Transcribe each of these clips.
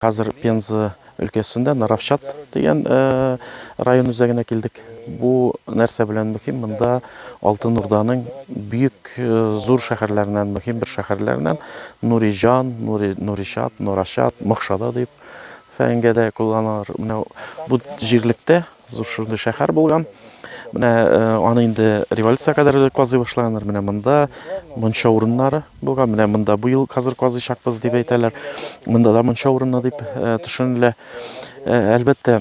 Хәзер Пенза өлкәсендә Наровчат дигән район үзәгенә килдек. Бу нәрсә белән мөһим? Монда Алтын Урданың бөек зур шәһәрләреннән, мөһим бер шәһәрләреннән Нуриҗан, Нури, Нуричат, Норачат, Мокшада дип фәнгә дә кулланалар. Менә бу җирлектә Зур шундый шәһәр булган. Менә э, аны инде революция кадәр казый башлаганнар. Менә монда мунча урыннары булган. Менә монда бу ел хәзер казыйчакбыз дип әйтәләр. Монда да мунча урыны дип э, төшенелә. Э, әлбәттә,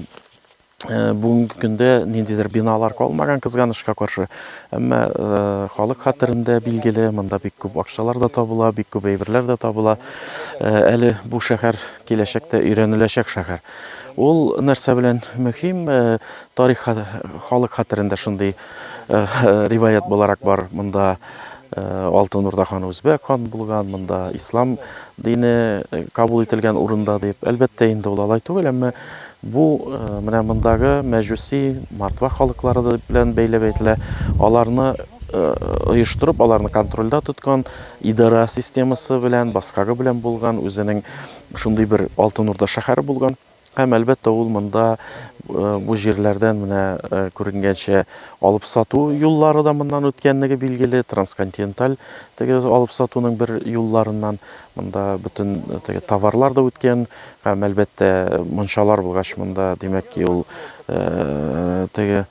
бүгенге көндә ниндидер биналар калмаган кызганычка каршы. Әмма халык хәтерендә билгеле, монда бик күп акчалар да табыла, бик күп әйберләр дә табыла. Әле бу шәһәр киләчәктә өйрәнеләчәк шәһәр. Ул нәрсә белән мөһим? Тарих халык хәтерендә шундый риваять буларак бар. Монда Алтын Урда ханы Үзбәк хан булган, монда ислам дине кабул ителгән урында дип. Әлбәттә инде ул алай түгел, әмма бу менә мондагы мәҗүси, мордва халыклары белән бәйләп әйтелә. Аларны оештырып, аларны контрольдә тоткан, идарә системасы белән, баскагы белән булган, үзенең Шундый бер Алтын Урда шәһәре булган. Һәм, әлбәттә, ул монда бу җирләрдән менә күренгәнчә алып сату юллары да моннан үткәнлеге билгеле, трансконтиненталь теге алып сатуның бер юлларыннан монда бөтен теге товарлар да үткән. Һәм, әлбәттә, мунчалар булгач монда, димәк ки, ул теге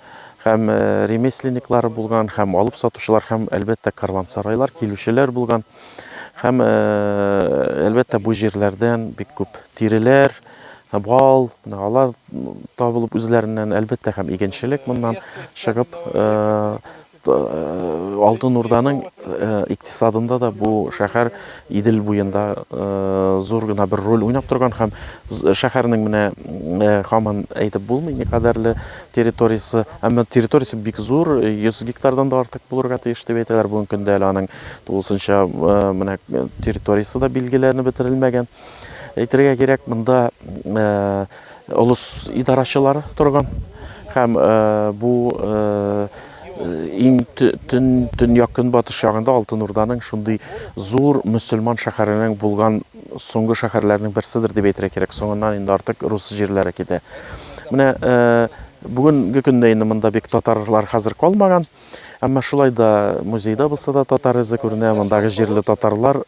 һәм ремесленниклары булган, һәм алып сатучылар, һәм, әлбәттә, карвансарайлар, килүчеләр булган. Һәм, әлбәттә, бу җирләрдән бик күп тиреләр, бал, менә алар табылып үзләреннән, әлбәттә, һәм игенчелек моннан чыгып, Алтын Урданың икътисадында да бу шәһәр Идел буенда зур гына бер роль уйнап торган һәм шәһәрнең менә һаман әйтеп булмый никадәрле территориясе, әмма территориясе бик зур, 100 гектардан да артык булырга тиеш дип әйтәләр. Бүгенге көндә әле аның тулысынча менә территориясе дә билгеләнеп бетерелмәгән. Әйтергә кирәк, монда олыс идарәчеләре торган һәм бу иң төн төньяк көнбатыш ягында Алтын Урданың шундый зур мөселман шәһәренең булган соңгы шәһәрләрнең берседер дип әйтергә кирәк. Соңыннан инде артык рус җирләре китә. Менә бүгенге көндә инде монда бик татарлар хәзер калмаган. Әмма шулай да музейда булса да татар эзе күренә. Мондагы җирле татарлар,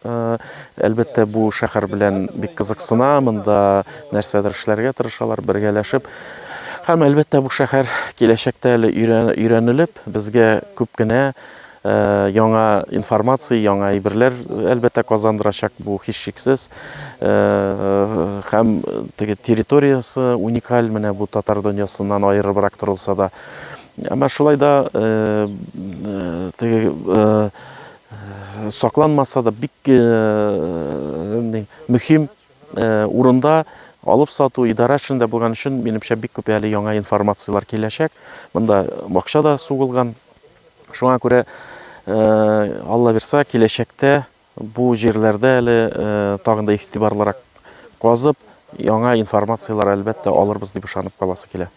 әлбәттә, бу шәһәр белән бик кызыксына, монда нәрсәдер эшләргә тырышалар, бергәләшеп. Һәм, әлбәттә, бу шәһәр киләчәктә әле өйрәнелеп, безгә күп кенә яңа информация, яңа әйберләр, әлбәттә, казандырачак, бу һичшиксез. Һәм теге территориясе уникаль, менә бу татар дөньясыннан аерыбрак торылса да. Әмма шулай да теге сакланмаса да бик мөһим урында алып сату, идарә эшендә булган өчен, минемчә, бик күп әле яңа информацияләр киләчәк. Монда акча да сугылган. Шуңа күрә, Алла бирса, киләчәктә бу җирләрдә әле тагын да игътибарлырак казып, яңа информацияләр, әлбәттә, алырбыз дип ышанып каласы килә.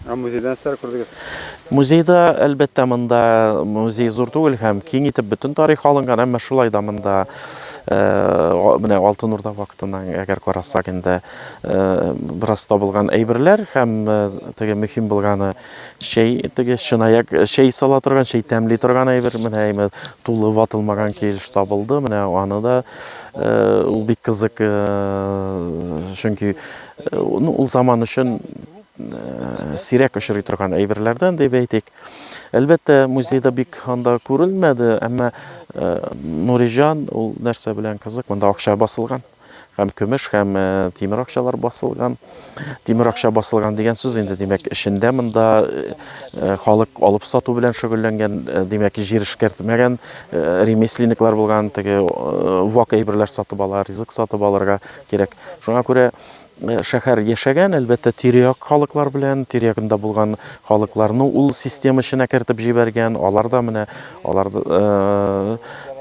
Ә музейда нәрсәләр күрдегез? Музейда, әлбәттә, монда музей зур түгел һәм киң итеп бөтен тарих алынган, әмма шулай да монда менә Алтын Урда вакытыннан әгәр карасак инде бераз табылган әйберләр һәм теге мөһим булганы Чәй теге чынаяк чәй сала торган, чәй тәмли торган әйбер. Менә әйме тулы ватылмаган килеш табылды. Менә аны да ул бик кызык, чөнки ну, ул заман өчен сирәк очрый торган әйберләрдән дип әйтик. Әлбәттә, музейда бик анда күренмәде, әмма Нуриҗан ул нәрсә белән кызык, монда акча басылган. Һәм көмеш, һәм тимер акчалар басылган. Тимер акча басылган дигән сүз инде, димәк, эчендә монда халык алып сату белән шөгыльләнгән, димәк, җир эшкәртмәгән, ремесленниклар булган, теге вак әйберләр сатып ала, ризык сатып алырга кирәк. Шуңа күрә шәһәр яшәгән, әлбәттә, тирә-як халыклар белән, тирә-ягында булган халыкларны ул система эченә кертеп җибәргән, алар да менә, алар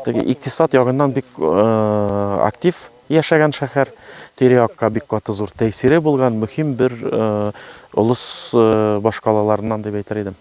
теге икътисад ягыннан бик актив яшәгән шәһәр, тирә-якка бик каты зур тәэсире булган мөһим бер олыс башкалаларыннан дип әйтер идем.